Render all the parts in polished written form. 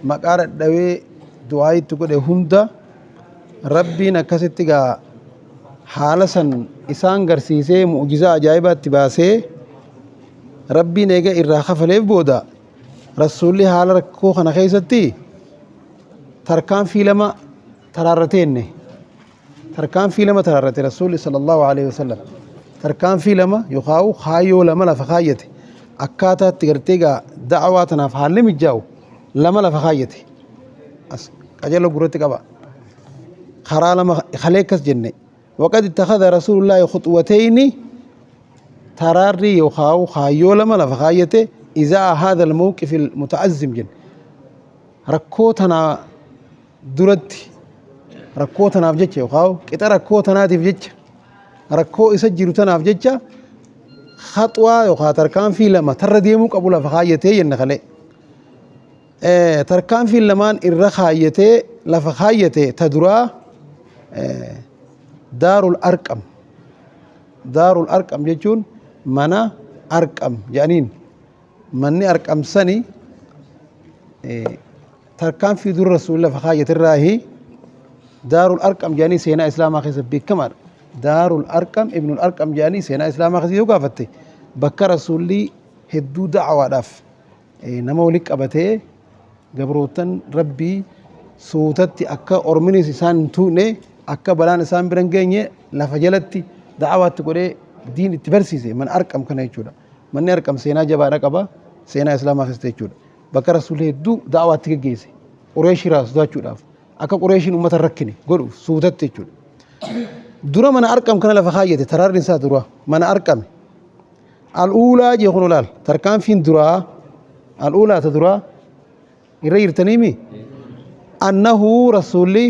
Maqaa dhadhawee du'aa itti godhe hunda Rabbiin akkasitti gaa haala san isaan garsiisee mu'jizaa ajaa'ibaatti baasee Rabbiin eega irraa kafaleef booda Rasuulli haala rakkoo kana keessatti tarkaanfii lama taraarrateenne. Tarkaanfii lama taraarrate Rasuulli sallallahu alaihi wasallam. Tarkaanfii lama yookaan kaayyoo lama lafa kaayyate. Akkaataa itti gartee gaa da'awaa tanaaf haalli mijaa'u lama lafa kaayyate. As qajeeloo gurratti qaba. Karaa lama kalee akkas jenne. Waqad ittakhadha Rasuulullaahi khuxwatayni taraarrii yookaan kaayyoo lama lafa kaayyate izaa haadha al-mawqif al-muta'azzim jenne. Rakkoo tanaa duratti rakkoo tanaaf jecha yookaan qixa rakkoo tanaatiif jecha rakkoo isa jiru tanaaf jecha haxwaa yookaan tarkaanfii lama tarra deemuu qabu lafa kaayyatee jenna kalee. Tarkaanfiin lamaan irra kaayyatee lafa kaayyate ta duraa Daarul Arqam. Daarul Arqam jechuun mana Arqam jedhaniin. Manni Arqam sani tarkaanfii dura Rasuulli lafa kaayyatirraahi Daarul Arqam jedhanii seenaa Islaamaa keessa beekamaadha. Daarul Arqam Ibnul Arqam jedhanii seenaa Islaamaa keessa yoo gaafatte bakka Rasuulli hedduu da'awaadhaaf nama walitti qabatee gabroottan Rabbii suutatti akka orminis isaan hin tuqne akka balaan isaan bira hin geenye lafa jalatti da'awaatti godhee diin itti barsiise mana Arqam kana jechuudha. Manni Arqam seenaa jabaadha qaba seenaa Islaamaa keessatti jechuudha. Bakka Rasuulli hedduu da'awaatti geggeesse Qureeshii irraa sodaachuudhaaf akka Qureeshiin uummata hin rakkine godhuuf suutatti jechuudha. Dura mana Arqam kana lafa kaayyate taraarri isaa dura mana Arqame. Al'uulaa jee kun olaal tarkaanfiin duraa al'uulaa ta duraa irra jirtaniimi annahu rasuulli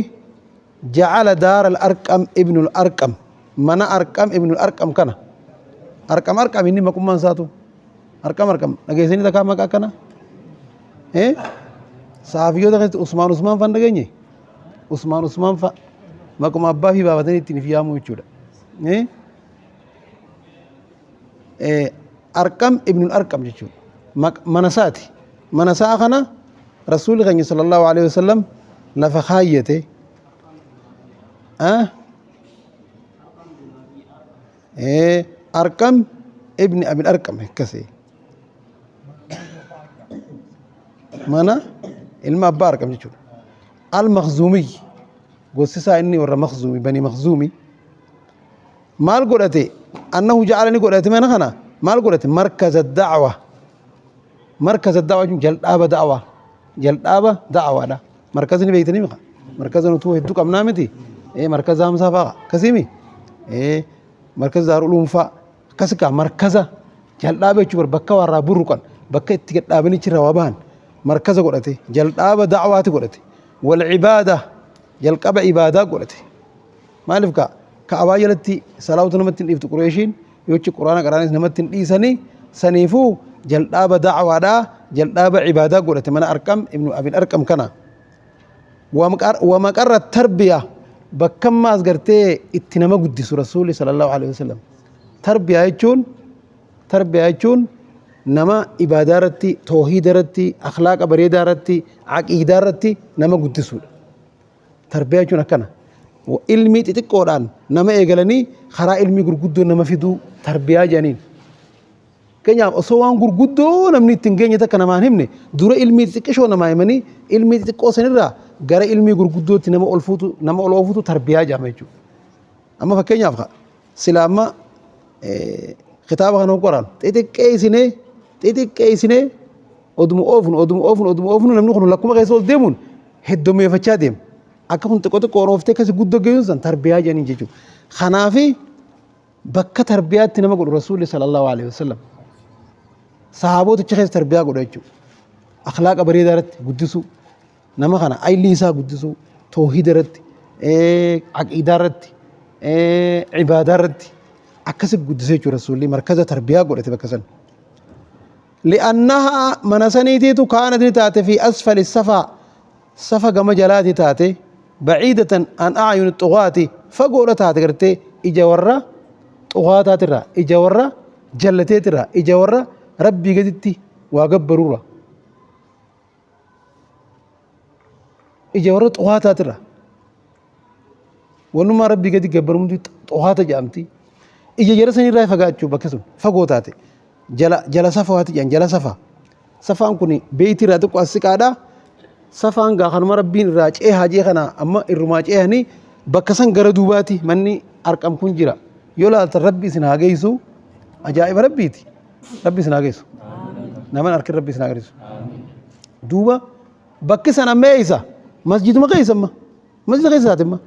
jacala daara al-arqam ibnu al-arqam mana arqam ibnu al-arqam kana arqam arqam inni maqummaan isaatu arqam arqam dhageessanii takkaa maqaa akkana eh saafiyyoota keessatti usmaan usmaan fan dhageenye usmaan usmaan fa maquma abbaa fi baafatanii ittiin if yaamuu jechuudha eh Arqam ibnul Arqam jechuudha. Mana isaati. Mana isaa kana Rasuulli keenya sallallahu alaihi wasallam lafa kaayyate. Arqam ibni Abil Arqam akkasii. Mana ilma abbaa Arqam jechuudha. Al Makhzuumiyyi gosti isaa inni warra Makhzuumi bani Makhzuumi. Maal godhate? Annahu ja'ala ni godhate mana kana maal godhate? Markaza da'wa. Markaza da'wa jechuun jal'aaba da'wa. Jal'aaba da'waadha. Markazni beektanii mika? Markaza nutuu hedduu qabnaa miti? Ee markaza Hamsaa fa'a akkasiimi? Ee markaza Daarul Uluum fa'a akkas kaa markaza jal'aaba jechuun bakka warraa burruqan bakka itti gadhaabanii achirraa waa bahan markaza godhate jal'aaba da'waati godhate. Wal ibaada jalqaba ibaadaa godhate. Maaliif kaa ka'abaa jalatti salaawutu namatti hin dhiiftu Qureeshiin yochi quraana qaraanis namatti hin dhiisanii saniifuu jal'aaba da'waadhaa jal'aaba ibaadaa godhate mana Arqam ibnu Abil Arqam kana. Wamaqarra tarbiya bakka ammaas gartee itti nama guddisu Rasuulli sallallahu alaihi wasallam. Tarbiyaa jechuun tarbiyaa jechuun nama ibaadaa irratti toohiida irratti akhlaaqa bareedaa irratti aqiidaa irratti nama guddisuudha. Tarbiyaa jechuun akkana. Ilmii xixiqqoodhaan nama eegalanii karaa ilmii gurguddoo nama fiduu tarbiyaa jedhaniin. Fakkeenyaaf osoo waan gurguddoo namni ittiin geenye takka namaan himne dura ilmii xixiqqishoo namaa himanii ilmii xixiqqoo sanirraa gara ilmii gurguddootti nama ol fuutu nama ol oofutu tarbiyaa jedhama jechuudha. Amma fakkeenyaaf sila amma kitaaba kana qoraan xixiqqeessinee xixiqqeessinee oduma oofnu oduma oofnu oduma oofnu namni kun lakkuma keessa ol deemuun heddommeeffachaa deema. Akka kun xiqqoo xiqqoon ooftee akkasi guddoo geessuun san tarbiyaa jedhaniin jechuudha. Kanaafi bakka tarbiyaatti nama godhu Rasuulli sallallahu alaihi wasallam sahaabota achi keessa tarbiyaa godha jechuudha. Akhlaaqa bareedaa irratti guddisuu nama kana aylii isaa guddisuu toohida irratti aqiidaa irratti ibaadaa irratti akkasi guddisee jechuudha Rasuulli markaza tarbiyaa godhate bakka san. Li'annahaa mana saniitiitu kaanat ni taate fi asfali safaa safa gama jalaati taate baciidatan an a'yuni xugaati fagoodha taate gartee ija warra xugaataatirraa ija warra jallateetirraa ija warra rabbii gaditti waa gabbaruurra. Ija warra xuhaataatirra. Wannummaa Rabbii gadi gabbaramtu xuhaata jedhamti. Ija jara sanirraa fagaachuu bakki sun fagoo taate. Jala jala safawaati jedhan jala safaa. Safaan kun beeytii irraa xiqqoo as siqaadha. Safaan gaa kanuma Rabbiin irraa ceehaa jee kana amma irrumaa ceehanii bakka san gara duubaati manni arqam kun jira. Yoo laaltan Rabbi isin haa geessu. Ajaa'iba Rabbiiti. Rabbi isin haa geessu. Naman harkin Rabbi isin haa geessu. Duuba bakki san amma eessa? Masjiduma keessa amma. Masjida keessa taate amma.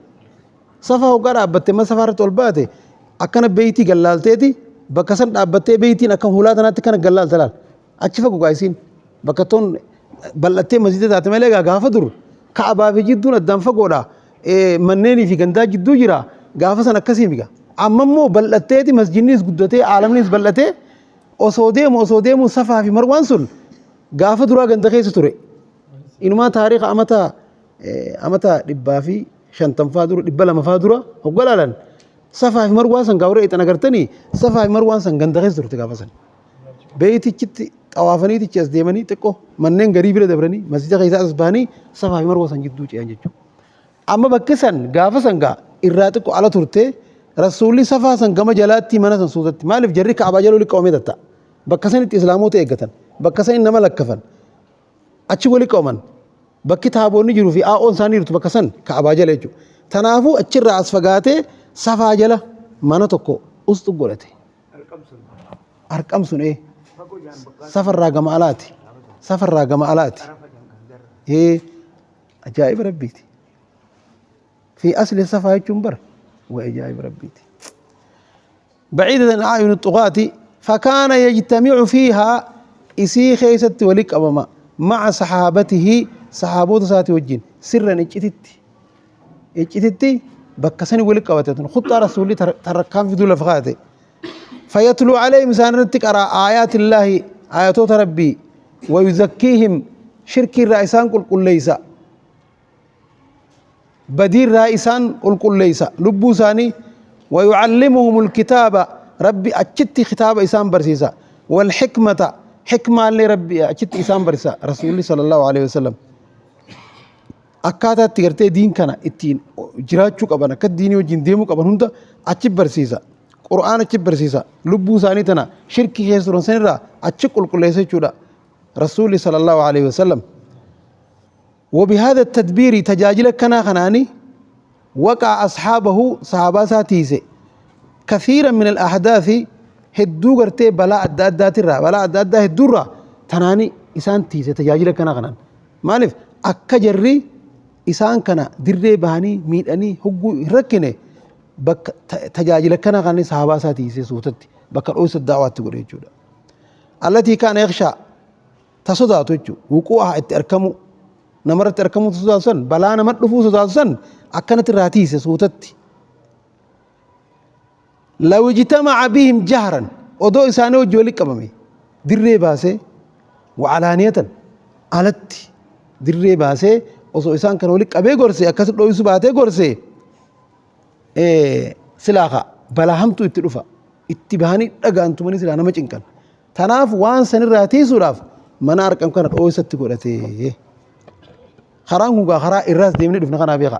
Safaa hoggaa dhaabbatte amma safaa irratti ol baate akkana beeytii gallaalteeti bakka san dhaabbattee beeytiin akka hulaa tanaatti kana gallaalta laal. Achi fagoo gaa isiin bakka toon bal'attee masjida taate malee gaa gaafa dur ka'abaa fi jidduun addaan fagoodha. Manneenii fi gandaa jidduu jira gaafa san akkasii miga. Amma immoo bal'atteeti masjidnis guddatee aalamnis bal'atee osoo deemu osoo deemu safaa fi marwaan sun gaafa duraa ganda keessa ture. Inumaa taariika amata amata 150faa dura 200faa dura hogga laalan safaa fi marwaa san gaawra ixan agartanii safaa fi marwaan san ganda keessa turte gaafa san. Beeytichitti xawaafaniitichi as deemanii xiqqoo manneen garii bira dabranii masjida keessaa as bahanii safaa fi marwaa san jidduu ce'an jechuudha. Amma bakki san gaafa san gaa irraa xiqqoo ala turte rasuulli safaa san gama jalaatti mana san suutatti maaliif jarri ka'abaa jala walitti qabamee tatta'a. Bakka sanitti islaamoota eeggatan bakka sanitti nama lakkafan achi walitti qabaman bakki taaboonni jiruu fi aa'oon isaanii jirtu bakka san ka'abaa jala jechuudha. Tanaafuu achirraa as fagaatee safaa jala mana tokko usxu godhate. Arqam sun ee safarraa gama alaati. Safarraa gama alaati. Ee ajaa'iba rabbiiti. Fi asli safaa jechuun bara waa ajaa'iba rabbiiti. بعيدة عن أعين الطغاة فكان يجتمع فيها إسي خيست ولك أماما مع صحابته صحابوت ساتي وجين سرا اجتت اجتت بكسني ولك أوتتن خطة رسولي تركان في دولة فخاتي فيتلو عليهم سانرتك أرى آيات الله آيات ربي ويزكيهم شرك الرئيسان قل قل ليس badii irraa isaan qulqulleeysa lubbuu isaanii wayucallimuhum alkitaaba rabbi achitti kitaaba isaan barsiisa walxikmata xikmaallee rabbi achitti isaan barsiisa rasuulli sallallahu alaihi wasallam akkaataa itti gartee diin kana ittiin jiraachuu qaban akka diinii wajjin deemuu qaban hunda achi barsiisa qur'aan achi barsiisa lubbuu isaanii tana shirkii keessa turan sanirraa achi qulqulleessa jechuudha rasuulli sallallahu alaihi wasallam وبهذا التدبير تجاجل كنا خناني وقع أصحابه صحابة ساتيسي كثيرا من الأحداث هدو غرتي بلاء أدى أدى ترى بلاء أدى أدى هدو را تناني إسان تيسي تجاجل كنا خنان مالف أكا جري إسان كنا دري بهاني ميداني هقو ركني بك تجاجل كنا خناني صحابة ساتيسي سوتت بك الأوس الدعوات تقول التي كان يخشى ta sodaatu jechuudha. Wuquu'aha itti arkamuu namarratti arkamuu ta sodaatu san balaa nama dhufuu sodaatu san akkanatti irraa tiise suutatti. Law ijtamaca bihim jahran odoo isaanii wajji walitti qabame dirree baasee wacalaaniyatan alatti dirree baasee osoo isaan kana walitti qabee gorse akkasi dho'isu baatee gorse silaa ka balaa hamtuu itti dhufa itti bahanii dhagaan tumanii silaa nama cinqan. Tanaaf waan sanirraa tiisuudhaaf mana arqam kana dhooysatti godhate. Karaan kun gaa karaa irraas deemnee dhufne kanaa beeka.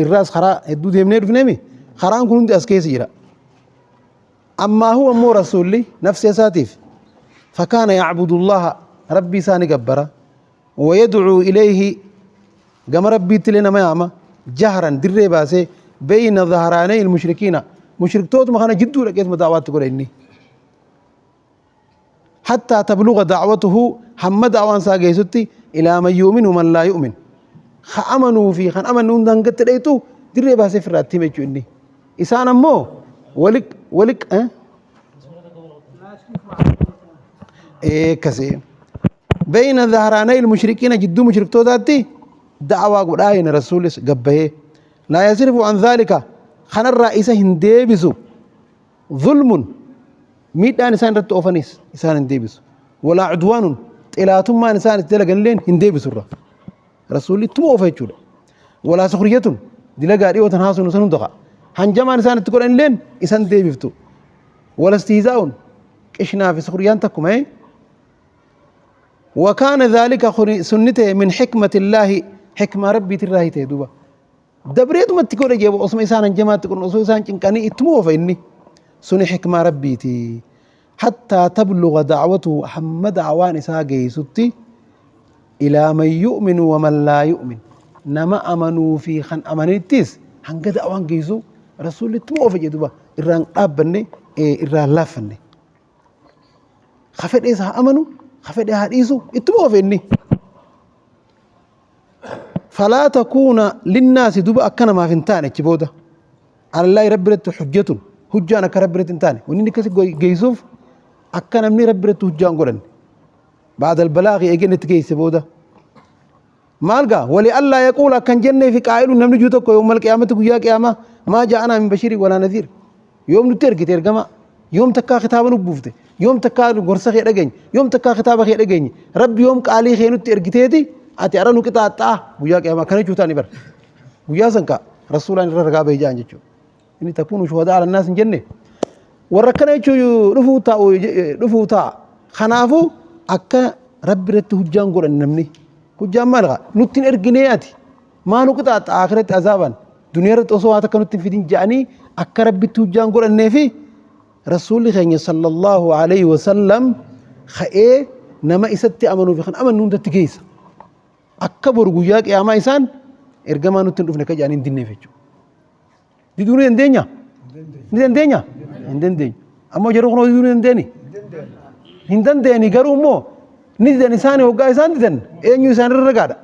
Irraas karaa hedduu deemnee dhufneemi. Karaan kun hundi as keessa jira. Ammaa huwa immoo rasuulli nafsee isaatiif fakaana yacbudullaha rabbii isaa ni gabbara. Wayadcuu ilayhi gama rabbiitti illee nama yaama jahran dirree baasee bayna dhahraanay ilmushrikiina mushriktootuma kana jidduu dhaqeetuma da'waatti godha inni. Hattaa tabluga da'watuhu hamma da'waan isaa geessutti ilaa man yu'minu man laa yu'min ka amanuu fi kan amanne hunda hangatti dhayxu dirree baasee firraa itti hime jechuu inni isaan ammoo wali wali akkasii bayna dhahraanay ilmushrikiina jidduu mushriktootaatti da'waa godhaa hin rasuulis gabbahee laa yasrifu an dhaalika kanarraa isa hin deebisu Zulmun, miidhaan isaan irratti oofanis isaan hin deebisu. Walaa cudwaanun, xilaatummaan isaan itti dalagan illeen hin deebisu irra. Rasuulli ittuma oofa jechuudha. Walaa sukriyatun, dilagaa dhiyoo tan haasunu san hunda ka'a. Hanjamaan isaan itti godhan illeen isan deebiftu. Wala istihzaa'un, qishnaa fi sukriyaan takkuma ee. Wakaana dhaalika kuni sunni ta'e min hikmatillaahi Hikmaa Rabbiitirraa ta'e duuba. Dabreetumatti godhe jeeba osuma isaan hanjamaatti godhan, osoo isaan cinqanii ittuma oofa inni. Suni hikmaa Rabbiiti. Hattaa tabluga da'watuhu, hamma da'waan isaa geessutti, ilaa man yu'minu wa man laa yu'min, nama amanuu fi kan amanittis hanga da'waan geessu Rasuulli ittuma oofa jedhe duuba, irraan dhaabbanne, irraan laaffanne. Ka fedhees haa amanu, ka fedhe haa dhiisu, ittuma oofe inni. Falaa takuuna linnaasi, duba akka namaaf hin taane achi booda. Alallaahi, Rabbi irratti, hujjatun, hujjaan akka Rabbi irratti hin taane. Wanni inni akkasi geessuuf akka namni Rabbi irratti hujjaan godhanne. Ba'da albalaaqi, eegeen itti geesse booda. Maal gaa wali allaa yaquula, akkan jennee fi, qaa'iluun, namni jiru tokko, yawmal qiyaamatti, guyyaa qiyaamaa, maa ja'anaa min bashirii walaa nadhiir. Yoom nutti ergite ergama? Yoom takkaa kitaaba nu buufte? Yoom takkaa gorsa kee dhageenye? Yoom takkaa kitaaba kee dhageenye? Rabbi yoom qaalii kee nutti ergiteeti ati ara nu qixaaxxaa guyyaa qiyaamaa kana jechuu taani bara. Guyyaa san kaa Rasuulaan irra ragaa bahee ja'an jechuudha. Inni takuunu shuhadaa ala naas hin jenne. Warra akkana jechuu dhufuu taa'u dhufuu taa'a. Kanaafuu akka Rabbi irratti hujjaan godhan namni. Hujjaan maal kaa? Nutti hin erginee, ati maa nu qixaaxxa akhiratti azaabaan, duniyaa irratti osoo waa takka nutti hin fidin jedhanii akka Rabbitti hujjaan godhannee fi Rasuulli keenya sallallahu alaihi wasallam ka'ee nama isatti amanuu fi kan amannu hundatti geessa. Akka boru guyyaa qiyaamaa isaan ergamaa nutti hin dhufne akka jedhanii hin dinneef jechuudha. Diduu ni dandeenya? Ni dandeenya? Hin dandeenyu. Ammoo jarri kun diduu ni dandeeni? Hin dandeeni, garuu immoo ni didan. Isaan hoggaa isaan didan eenyu isaan irra ragaadha?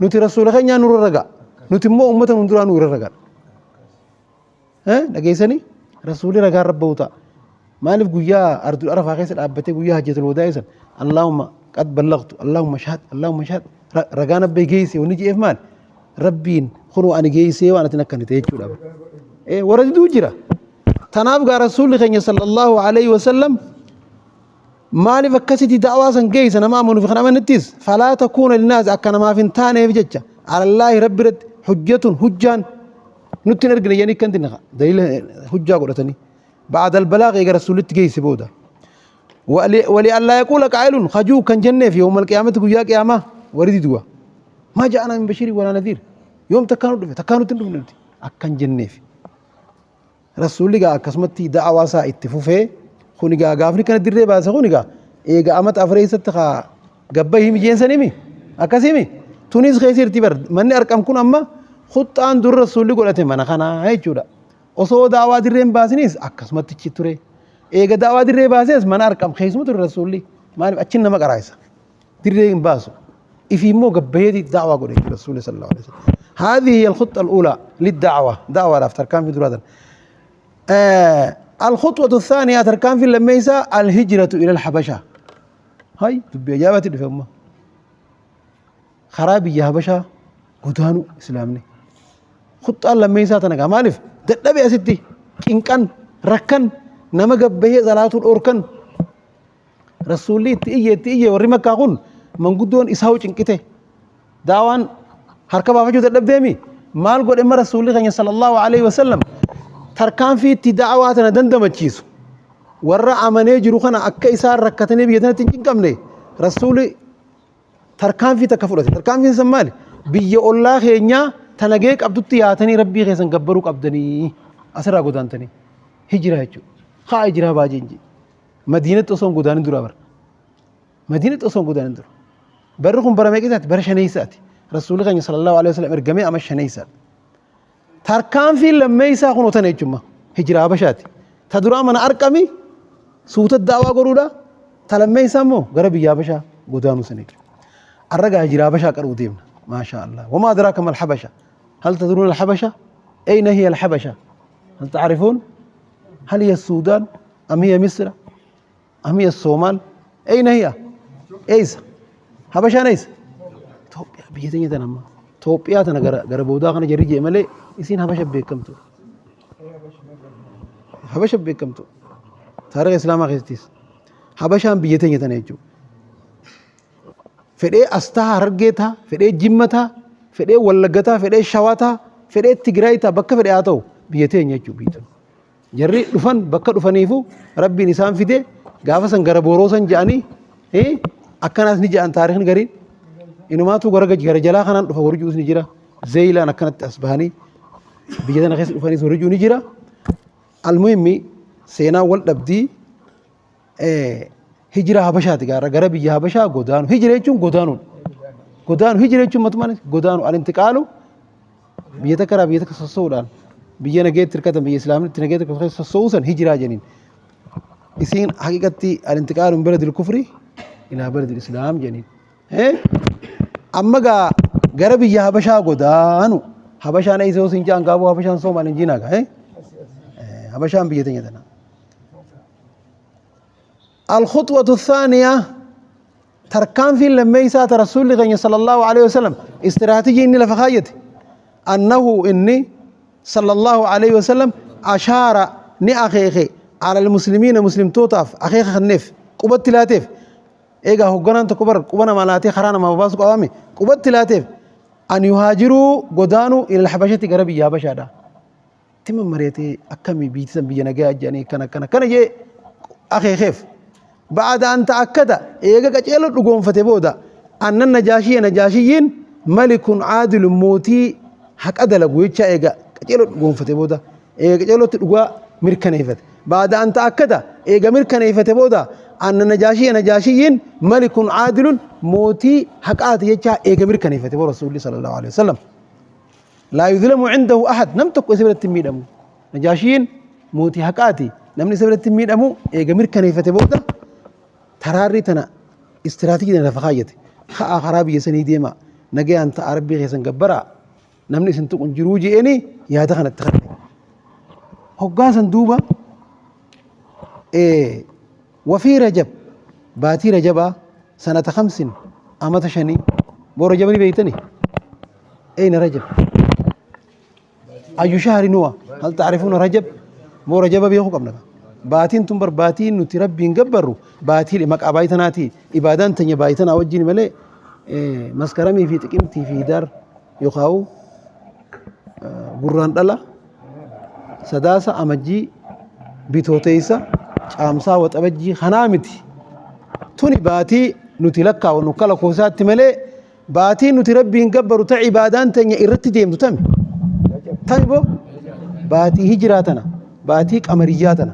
Nuti Rasuula keenyaa nurra ragaa. Nuti immoo uummata nu duraa nu irra ragaadha. Dhageessanii Rasuulli ragaa irra bahu ta'a. Maaliif guyyaa ardul Arafaa keessa dhaabbatee, guyyaa hajjatul wadaa san, Allahumma qad ballagtu, Allahumma shahad, Allahumma shahad, ragaan abbee geesse wanni je'eef maali? Rabbiin kunoo ani geessee waan atin akkana ta'e jechuudha. Warra diduu jira. Tanaaf gaa Rasuulli keenya sallallahu alaihi wasallam maaliif akkasitti da'waa san geessa nama amanuuf kan amanittis? Falaa takuuna linnaas, akka namaaf hin taaneef jecha, alallaahi, Rabbi irratti, hujjatun, hujjaan nutti hin ergine jedhanii kan dinna daliila hujjaa godhatanii. Ba'da albalaaq, eega Rasuulitti geesse booda. Wali allaa yaquula qaa'ilun, kajuu kan jenneef, yawmal qiyaamatti, guyyaa qiyaamaa, warri diduwa. Maa ja'anaa min bashirii walaa nadhiir. Yoom takkaa nu dhufe? Takkaa nutti hin dhufne nuti. Akkan jenneef. Rasuulli gaa akkasumatti da'awaa isaa itti fufee, kun egaa gaafni kana dirree baase, kun egaa eega amata afreessatti kaa gabba himi jeensanii akkasimi tunis keessa jirti bar. Manni Arqam kun amma khuxxaan dur Rasuulli godhate mana kanaa jechuudha. Osoo da'awaa dirreen baasinis akkasumatti ichi ture. Eega da'awaa dirree baasees mana Arqam keessuma ture Rasuulli. Maaliif achi nama qaraayisa? Dirree hin baasu. Ifii immoo gabbaheeti da'waa godhe jechuudha Rasuulli sallallahu alaihi wasallam. هذه هي الخطة الأولى للدعوة، دعوة لاف تركان في درادن. الخطوة الثانية، تركان في اللميسة، الهجرة إلى الحبشة. هاي تبي إجابة في أمة خرابي يا حبشة godaanuu islaamni. Khuxxaan lammeessaa tana gaa, maaliif dadhabe asitti cinqan, rakkan, nama gabbahee salaatuu dhoorkan. Rasuulli itti iyye, itti iyye, warri Makkaa kun manguddoon isaa cinqite, daawaan harka baafachuu dadhabdeemi. Maal godhe ma Rasuulli keenya sallallahu alaihi wasallam? Tarkaanfii itti da'awaa tana dandamachiisu, warra amanee jiru kana akka isaan rakkatanii biyya tanatti hin cinqamne, Rasuulli tarkaanfii takka fudhate. Tarkaanfiin san maali? Biyya ollaa keenyaa tanagee qabdutti yaatanii Rabbii keessan gabbaruu qabdanii, asirraa godaantanii hijiraa jechuudha. Haa, hijiraa baajeen jedhe. Madiinatti osoo hin godaanin dura bara. Madiinatti osoo hin godaanin dura. Barri kun bara meeqa isaati? Bara shaneessaati. Rasuulli keenya sallallahu alaihi wasallam ergamee ama shaneessaadha. Tarkaanfiin lammeessaa kun otana jechuudha. Hijiraa Habashaati. Ta duraa mana Arqami suuta daawaa godhuudha. Ta lammeessaa immoo gara biyya Habashaa godaanuu sana jechuudha. Arragaa hijiraa Habashaa qaruu deemna. Maashaa Allah. Wamaa adraaka mal Habasha? هل تدرون الحبشة؟ أين هي الحبشة؟ هل تعرفون؟ هل هي السودان أم هي مصر أم هي الصومال؟ أين هي؟ Eessa؟ Habashaan eessa? Itoophiyaa, biyya teenya tana amma. Itoophiyaa tana gara boodaa kana jarri jee malee isiin Habasha beekamtu. Habasha beekamtu. Taariika Islaamaa keessattis. Habashaan biyya teenya tana jechuudha. Fedhee as ta'a, Harargee ta'a, fedhee Jimma ta'a, fedhee Wallagga ta'a, fedhee Shawaa ta'a, fedhee Tigraay ta'a, bakka fedhee haa ta'u, biyya teenya jechuudha biyyi tun. Jarri dhufan bakka dhufaniifu Rabbiin isaan fide gaafa san gara booroo san ja'anii, akkanaas ni ja'an taarikhni gariin. Inumaatu gara gara jalaa kanaan dhufa warri jiruus ni jira. Zeeyilaan akkanatti as bahanii biyya tana keessa dhufaniis warri jiru ni jira. Almuhimmi seenaa wal dhabdii hijira Habashaati gaara gara biyya Habashaa godaanu. Hijira jechuun godaanuudha. Godaanu hijira jechuun matumaan godaanu alintiqaalu biyya takka irraa biyya takka sosso'uudhaan biyya nageetti hirkatan biyya islaamni itti nageetti hirkatan sosso'uu san hijiraa jedhaniin. Isiin haqiqatti alintiqaalu min baladil kufri ilaa baladil islaam jedhaniin. Amma gaa gara biyya Habashaa godaanu. Habashaan eessa yoo siin jaan gaabuu Habashaan Soomaal hin jiinaa gaa. Habashaan biyya teenya tana. الخطوة الثانية تركان لما رسول الله صلى الله عليه وسلم استراتيجي إني لفخايتي أنه إني صلى الله عليه وسلم أشار ني أخيخي على المسلمين مسلم توتاف أخيخ خنف قبت لاتف Eegaa hogganaan tokko bar quba namaa laatee karaa namaa babaasu qabaame qubatti laateef an yuhaajiruu godaanuu ilal habashatti gara biyya habashaadha. Itti mammari'atee akkamii biyyi san biyya nagaa jedhanii akkana akkana akkana jee akeekeef. Ba'ada an ta'akkada eega qaceeloo dhugoomfate booda annan najaashiyya najaashiyyiin malikun caadilun mootii haqa dalagu jechaa eega qaceeloo dhugoomfate booda Eega qaceelootti dhugaa mirkaneeffate. Ba'da an ta'akkada eega mirkaneeffate booda anna najaashiyya najaashiyyiin malikun caadilun mootii haqaati jechaa eega mirkaneeffate booda rasuulli sallallahu alaihi wasallam. Laa yuzlamu indahu ahad nam tokko isa biratti hin miidhamu. Najaashiyyiin mootii haqaati namni isa biratti hin miidhamu eega mirkaneeffate booda taraarrii tana istiraatiijii tana lafa kaayyate. Ka'aa karaa biyya sanii deemaa nagayaan ta'a rabbii keessan gabbaraa namni isin tuqu hin jiruu je'eni yaada kana itti kanne. Hoggaa san duuba wafii rajab baatii rajabaa sanata kamsin amata shanii boo rajaba ni beeytani eyna rajab ayyu shahri nuwa hal ta'rifuuna rajab boo rajaba beekuu qabna baatiin tun bar baatii nuti rabbiin gabbarru baatii maqaa baatii tanaati ibaadaan teenya baatii tanaa wajjin malee maskaramii fi xiqimtii fi hidaar yookaan gurraan dhala sadaasa amajjii bitooteessa caamsaa waxabajjii kanaa miti tuni baatii nuti lakkaawwannu akka lakkoofsaatti malee baatii nuti rabbiin gabbaru ta ibaadaan teenya irratti deemtu tami tami boo baatii hijiraa tana baatii qamariyyaa tana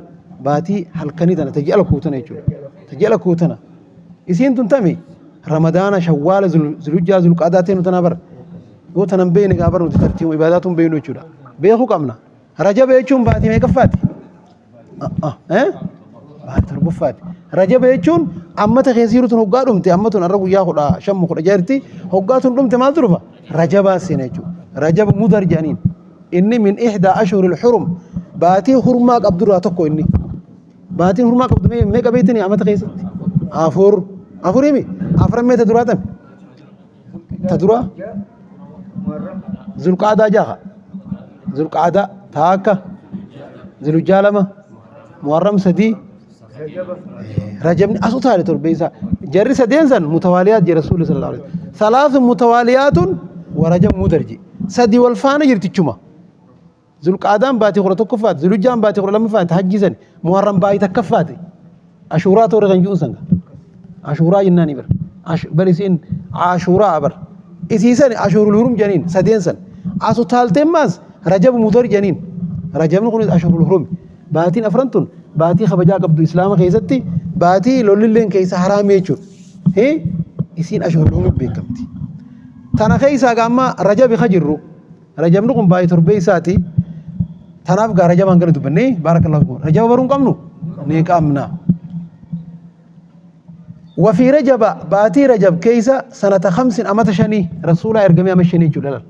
baatii halkanii tana ta ji'a lakkuu tana jechuudha ta ji'a lakkuu tana Isiin tun tami? Ramadaana, Shawwaala, Zulhijjaa, Zulqaadaa teenu tanaa bar. Yoo tanan beekne gaa bar nuti tartiiba ibaadaatu hin beeknu jechuudha. Beekuu qabna. Rajaba jechuun baatii meeqaffaati? Baatii torbaffaati. Rajaba jechuun ammata keessa jiru tun hoggaa dhumte amma tun har'a guyyaa 15 16 jirti hoggaa tun dhumte maaltu dhufa? Rajabaa seena jechuudha. Rajaba mudar jedhaniin. Inni min ihdaa ashhuril hurum baatii hurmaa qabdurraa tokko inni. Baatiin hurmaa qabdu mee meeqa beektanii amata keessatti? Afur. Afurimi? Afran mee ta duraa tami? Ta duraa? Zulqaadaa jaha. Zulqaadaa taakka. Zulhijjaa lama. Muharram sadii. Rajabni as utaale torbee isaa. Jarri sadeen san mutawaaliyaat jedhe Rasuulli sallallahu alaihi wasallam. Salaasun mutawaaliyaatun wa rajab mudarji. Sadi wal faana jirtichuma. Zulqaadaan baatii 11ffaati, Zulhijjaan baatii 12ffaati, hajjii sani, Muharram baatii takkaffaati. Ashuuraa toora kan ji'uun sanga. Ashuuraa jennaani bar. Bar isiin Ashuuraa bar. Isii sani Ashuurul Hurum jedhaniin sadeen san. Asu taalteen maas Rajab Mudar jedhaniin. Rajabni kunis Ashuurul Hurum. Baatiin afran tun baatii kabajaa qabdu Islaama keessatti baatii lollilleen keessa haraamii jechuudha. Isiin Ashuurul Hurum beekamti. Tana keessaa gaamma Rajabi ka jirru. Rajabni kun baay'ee torbee isaati. Tanaaf gaa rajabaan gara dubbannee baarakallahu fikum. Rajaba baruu hin qabnu? Ni qabna. Wafii rajaba baatii rajab keessa sanata kamsin amata shanii rasuulaa ergamee ama shanii jechuudha laal.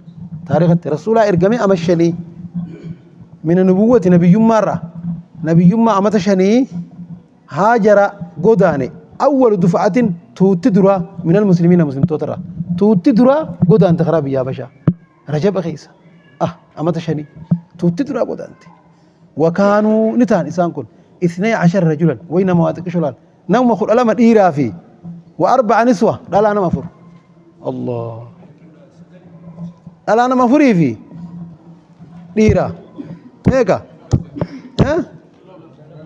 Taarikhatti rasuulaa ergamee ama shanii mina nubuwwati nabiyyummaarraa nabiyyummaa amata shanii Haajara godaane awwalu dufa'atin tuutti duraa minal muslimiina muslimtoota irraa tuutti duraa godaante karaa biyya Habashaa Rajaba keessa ah amata shanii tuutti duraa godaante wakaanuu ni ta'an isaan kun isnay ashara rajulan way nama waa xiqqisho laal nama 12 dhiiraa fi wa arba'a niswa dhalaa nama afur Allah dhalaa nama afurii fi dhiira meeqa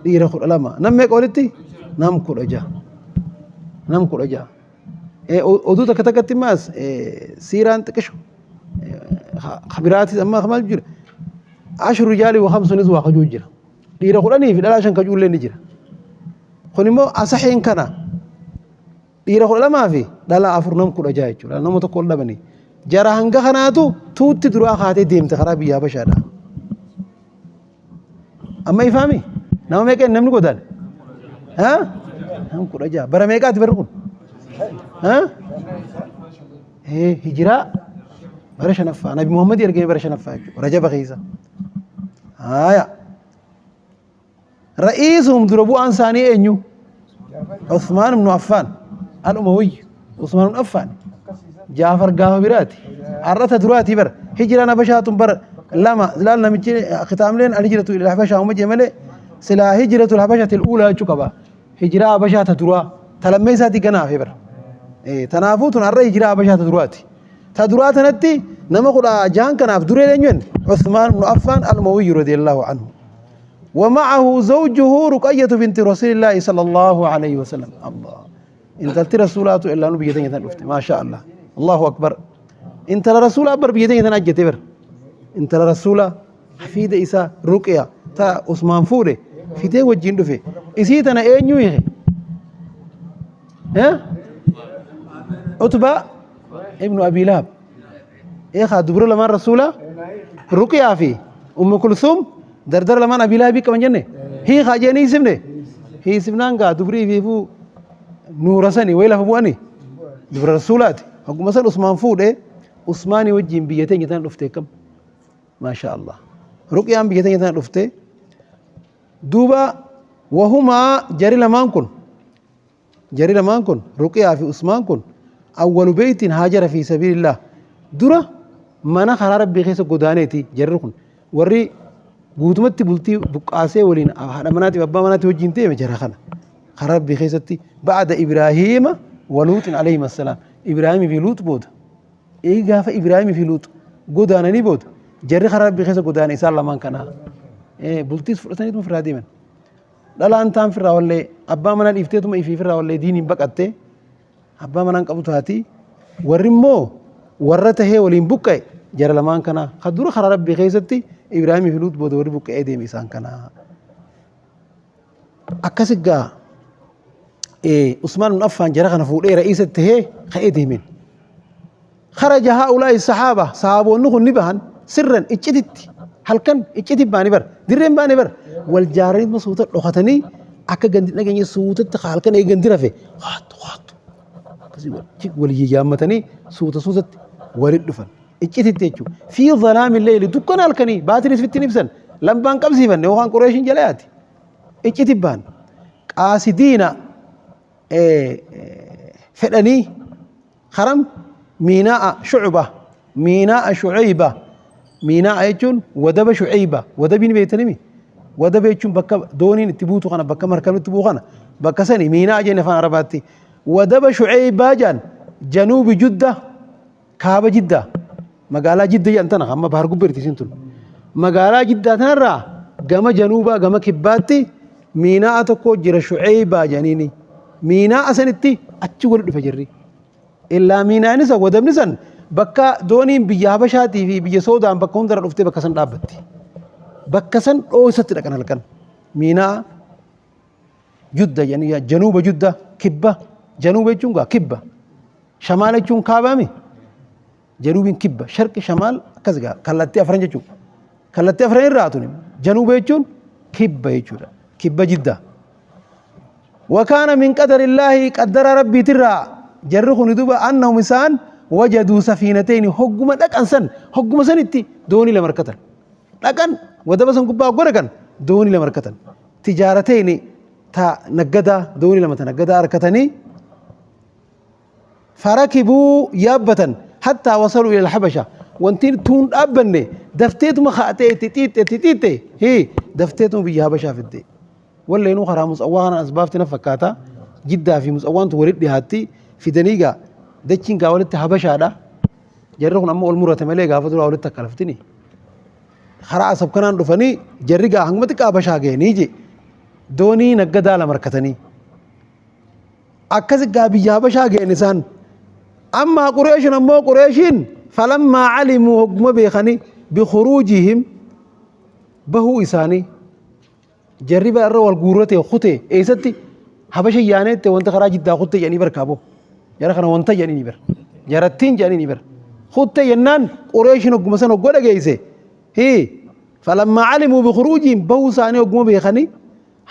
Dhiira 12. Nam meeqa walitti? Nam 16. Nam 16. Oduu takka takkatti immaas siiraan xiqishu kabiraatis amma maal jira, 10 rijaali wa 5 niswa kajuu jira. Dhiira 10 fi dhalaa 5 kajuullee ni jira. Kun immoo asaxiin kana dhiira 12 fi dhalaa 4 nam 16 jechuudha. Nama tokko ol dhabanii. Jara hanga kanaatu tuutti duraa kaatee deemte karaa biyya Habashaadha. Amma ifaami? Nama meeqa namni godaane? Haa? Nama 16. Bara meeqaati barri kun? Haa? Hijiraa bara shanaffaa. Nabi Muhammad ergame bara shanaffaa jechuudha. Rajaba keessa. Haaya. Ra'iisuhum dura bu'aan isaanii eenyu? Usmaan ibn Affaan. Al-Umawiyyi. Usmaan ibn Affaan. Jaafar gaafa biraati. Har'a ta duraatii bara. Hijiraan Habashaa tun bara lama. Laal namichi kitaableen al-hijratu ila Habashaa uma jee malee silaa hijratu al-Habashati al-uulaa jechuu qaba. Hijiraa Habashaa ta duraa. Ta lammeessaatii ganaa hafee bara. Tanaafuu tun har'a hijiraa Habashaa ta duraati. Ta duraa tanatti nama 16n kanaaf duree eenyu jenne? Usmaan ibn Affaan al-Umawiyyi radiyallahu anhu. ومعه زوجه رقية بنت رسول الله صلى الله عليه وسلم. الله، انت رسولات إلا نبي تنفت، ما شاء الله، الله أكبر. انت رسول أكبر بيتين تنجت بر. انت رسول حفيد إسا رقية تا عثمان فوري في تي وجين دفي إسيتنا أين يوهي ها عتبة ابن أبي لهب. إيه دبر لما رسولة رقية في أم كلثوم دردر لما أبي لهب كمان جنة هي خاجني سمنه هي سمنان قا دبري فيفو نورسني ويلا فبواني دبر رسولات حكم مثلا عثمان فود إيه عثماني وجين بيتين يتان رفتي كم ما شاء الله رقية بيتين يتان رفتي دوبا. وهما جري لمان كن جري لمان كن رقية في عثمان كن أول بيت هاجر في سبيل الله. درة mana karaa rabbii keessa godaaneeti jarri kun. Warri guutumatti bultii buqqaasee waliin haadha manaatiif abbaa manaati wajjin deeme jara kana. Karaa rabbii keessatti ba'ada Ibraahiima wa Luuxin alayhim assalaam. Ibraahimii fi Luux booda. Eegi gaafa Ibraahimii fi Luux godaananii booda jarri karaa rabbii keessa godaane isaan lamaan kanaa. Bultiis fudhataniituma ofirraa deeman. Dhalaan taan firraa wallee abbaa manaa dhiifteetuma ifii firraa wallee diiniin baqattee abbaa manaan qabu taati. Warri immoo warra tahee waliin buqqa'e jara lamaan kanaa. Ka dura karaa rabbii keessatti Ibraahimii fi Luux booda warri buqqa'ee deeme isaan kanaa. Akkas egaa Usmaan ibn Affaan jara kana fuudhee ra'iisa tahee ka'ee deemeen. Kharaja haa'ulaa'i sahaaba, sahaabonni kun ni bahan sirran iccititti, halkan icciti baanii bar dirreen baanii bar wal jaaranii suuta dhokatanii akka gandi dhageenye suutatti halkan eegandi gandi rafe haattu haattu akkasii wal yaammatanii suuta suutatti walit dhufan iccititti jechuudha. Fi zalaami leeyli, dukkana halkanii baatiris ittiin ibsan lambaan qabsiifanne yookaan Qureeshiin jala yaati icciti ba'an qaasidiina fedhanii karam miinaa'a shucba, miinaa'a shucayba. Miinaa'a jechuun wadaba shucayba. Wadabiin beektanimi? Wadaba jechuun bakka dooniin itti buutu kana, bakka markabni itti bu'u kana, bakka sani miinaa'a jenne afaan arabaatti. Wadaba shucaybaa jaan januubi judda, kaaba jiddaa, magaalaa jidda jedhan tana amma bahar gubbeerti isin tun. Magaalaa jiddaa tanarraa gama januubaa, gama kibbaatti miinaa'a tokko jira shucaybaa jedhaniini. Miinaa'a sanitti achi wali dhufe jirri. Illaa miinaan isa wadabni san bakka dooniin biyya Habashaatii fi biyya Soodaan bakka hundarra dhuftee bakka san dhaabbatti. Bakka san dhooysatti dhaqan halkan. Miinaa Judda jedhanii januuba Judda, kibba. Januuba jechuun gaa kibba. Shamaal jechuun kaabaami. Januubiin kibba. Sharqi, shamaal akkas gaa kallattii afran jechuudha. Kallattii afran irraa tuni januuba jechuun kibba jechuudha. Kibba Jidda. وكان من قدر الله، قدر ربي ترى جرخ ندوبة أنهم إسان وجدوا سفينتين. هجوم لك أنسان هجوم سنتي دوني لمركتن لكن ودبسن قبا قرقن دوني لمركتن تجارتين تا نجدا دوني لما تنجدا أركتني. فركبوا يابة حتى وصلوا إلى الحبشة. وانتين تون أبني دفتيت ما خاتي تيتي تيتي هي دفتيتم بيا حبشة في الدي ولا إنه خرا مصوان أسباب تنفكاتا جدا في مصوان تورد هاتي في دنيقة دتشين قاولت حبشة هذا جرّون أما المرة تملي قافتوا أولت تكلفتني خرا أسب كنان رفني جرّا هنگمتك حبشة جه نيجي دوني نجدا لمركتني akkas gaa biyya Habashaa ga'en isaan. Ammaa Qureeshin ammoo Qureeshiin falammaa calimuu hogguma beekanii bikhuruujihim bahuu isaanii jarri bara irra wal guurrate kute eessatti Habasha yaaneette wanta karaa Jiddaa kutte jedhanii barkaa boo jara kana wanta jedhanii bar jarattiin jedhanii bar kutte jennaan Qureeshiin hogguma san hoggoo dhageesse hii falammaa calimuu bikhuruujihim bahuu isaanii hogguma beekanii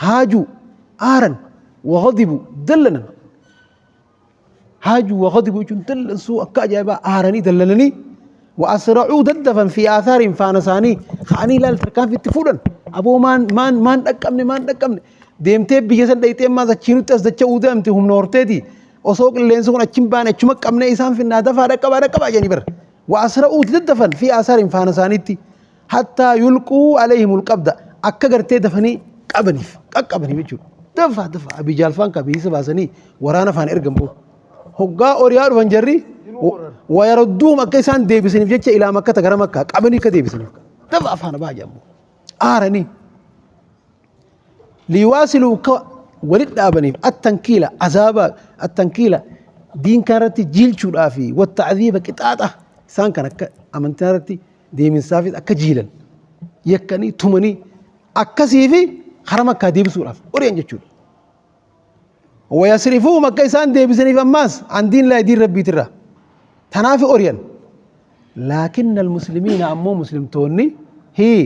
haajuu aaran wagadibu dallanan. Haajuu waqadibu jechuun dallansuu akka ajaa'ibaa aaranii dallananii wa asra'uu daddafan fi aasaariin faana isaanii ka'anii ilaal tarkaanfii itti fuudhan. Aboo maan maan maan dhaqqabne maan dhaqqabne deemtee biyya san dhayxee ammaas achiinutti as dacha'uu deemte humna horteeti osoo qilleensi kun achi hin baane achuma qabnee isaan finnaa dafaa dhaqqabaa dhaqqabaa jedhanii bara. Wa asra'uu daddafan fi aasaariin faana isaaniitti hattaa yulquu alayhimul qabda akka gartee dafanii qabaniif qaqqabaniif jechuudha. Dafaa dafaa abijaalfaan qabiisa baasanii waraana faana ergan boo. Hoggaa oriyaa dhufan jarri wayarudduum akka isaan deebisaniif jecha ilaa makkata gara makkaa qabanii akka deebisaniif. Dafaa faana ba'a jedhamu. Aaranii. Liwaasiluu akka walitti dhaabaniif attankiila azaaba attankiila diin kanarratti jiilchuudhaa fi watta'aziiba qixaaxa isaan kan akka amantii irratti deeminsaafis akka jiilan yakkanii tumanii akkasii fi karaa makkaa deebisuudhaaf ori'an jechuudha. Wayasrifuhum akka isaan deebisaniif ammaas an diin laa diin rabbiitirraa tanaaf ori'an. Laakinna almuslimiina ammoo muslimtoonni hii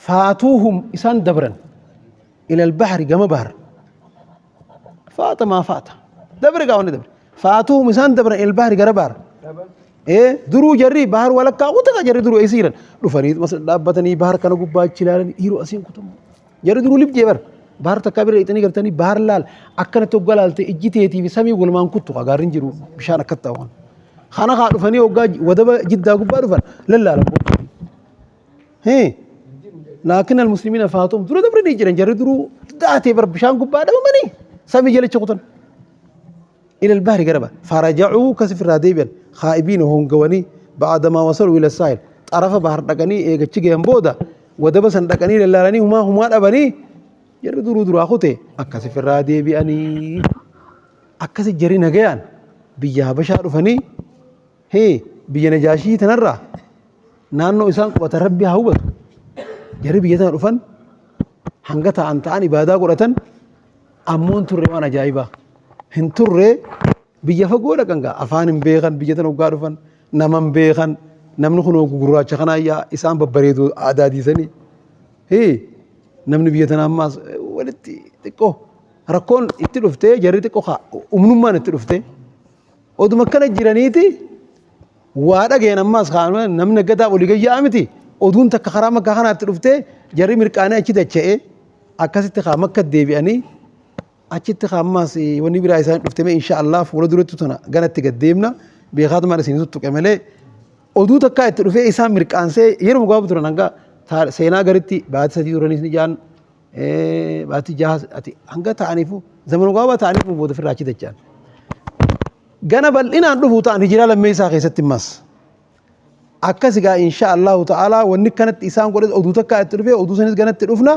faatuuhum isaan dabran ila albahri gama bahar faata maa faata dabre gaa wanni dabre faatuuhum isaan dabran ila albahri gara bahar ee duruu jarri bahar walakkaa kutaqa jarri duruu eessa jiran dhufanii masla dhaabbatanii bahar kana gubbaa achi ilaalan dhiiroo asiin kutamu jarri duruu libjee bar bahar takkaa bira dhaqxanii gartanii bahar laal akkanatti hoggaa laalte ijji teetii fi samii walumaan kuttu kaa gaarri hin jiru bishaan akkatti ta'u kana kaa dhufanii hoggaa wadaba jiddaa gubbaa dhufan lallaalan Hee. Laakin almuslimiina faatum dura dabranii jiran jarri duruu daatee bar bishaan gubbaa dhabamanii samii jalacha kutan. Ila albahri gara ba farajacuu kasi firraa deebi'an khaa'ibiina hongawanii ba'adamaa wasaluu ila saahil xarafa bahar dhaqanii eegachi gayan booda wadaba san dhaqanii lallaalanii humaa humaa dhabanii jarri duruu duraa kute akkasi firraa deebi'anii akkasi jarri nagayaan biyya habashaa dhufanii hee biyya najaashii tanarraa naannoo isaan qubatan rabbi haa hubatu. Jarri biyya tana dhufan hanga ta'an ta'an ibaadaa godhatan ammoo hin turre waan ajaa'ibaa. Hin turre biyya fagoo dhaqan gaa afaan hin beekan biyya tana hoggaa dhufan nama hin beekan namni kun gurraacha kanaa yaa isaan babbareedu aadaa diisanii. Hii namni biyya tana ammaas walitti xiqqoo rakkoon itti dhuftee jarri xiqqoo humnummaan itti dhuftee oduma akkana jiraniiti Waa dhagayan ammaas kaa namni naggadaaf olii gad yaa'a miti. Oduun takka karaa makkaa kanaatti dhuftee jarri mirqaanee achi dacha'ee akkasitti kaa makka deebi'anii achitti kaa ammaas wanni biraa isaan dhufte mee insha Allah fuula duratti tana ganatti gad deemna beekaatumaan isin tuttuqe malee oduu takkaa itti dhufee isaan mirqaansee yeroo gaafa turan hanga seenaa garitti baatii 3 turanis ni jaan baatii 6 ati hanga ta'aniifu zamana gabaabaa ta'aniifu booda ofirraa achi dacha'an. Gana bal'inaan dhufuu ta'an hijiraa lammeessaa keessatti immas. Akkas egaa insha Allahu ta'ala wanni kanatti isaan godhe oduu takkaa itti dhufee oduu sanis ganatti dhufna.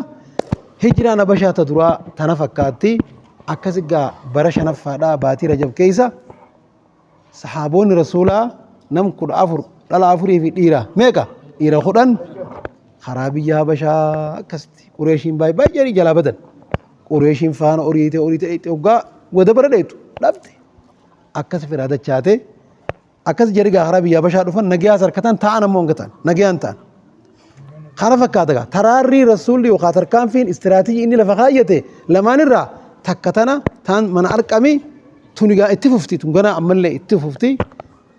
Hijiraan Habashaa ta duraa tana fakkaatti. Akkas egaa bara shanaffaadhaa baatii Rajab keessa saxaaboonni Rasuulaa nam 14 dhala afurii fi dhiira meeqa? Dhiira 10 karaa biyya Habashaa akkasitti Qureeshiin baay'ee baay'ee jalaa badan. Qureeshiin faana oriitee oriitee dhayxee hoggaa wada bara dhayxu dhabde. Akkas firaa dachaate akkas jarri gaa karaa biyya Habashaa dhufan nagayaas harkatan ta'an ammoo hanga ta'an nagayaan ta'an. Kana fakkaata gaa taraarrii rasuulli yookaan tarkaanfiin istiraatijii inni lafa kaayyate lamaan irraa takka tana taan mana arqami tuni gaa itti fufti tun ganaa ammallee itti fufti.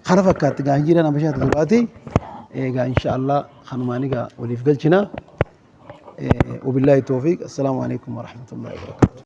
Kana fakkaatti gaa hijiraan Habashaa duraati. Egaa insha Allah kanumaan egaa waliif galchina. Wabillahi tawfiiq. Assalaamu alaikum warahmatullahi wabarakatuh.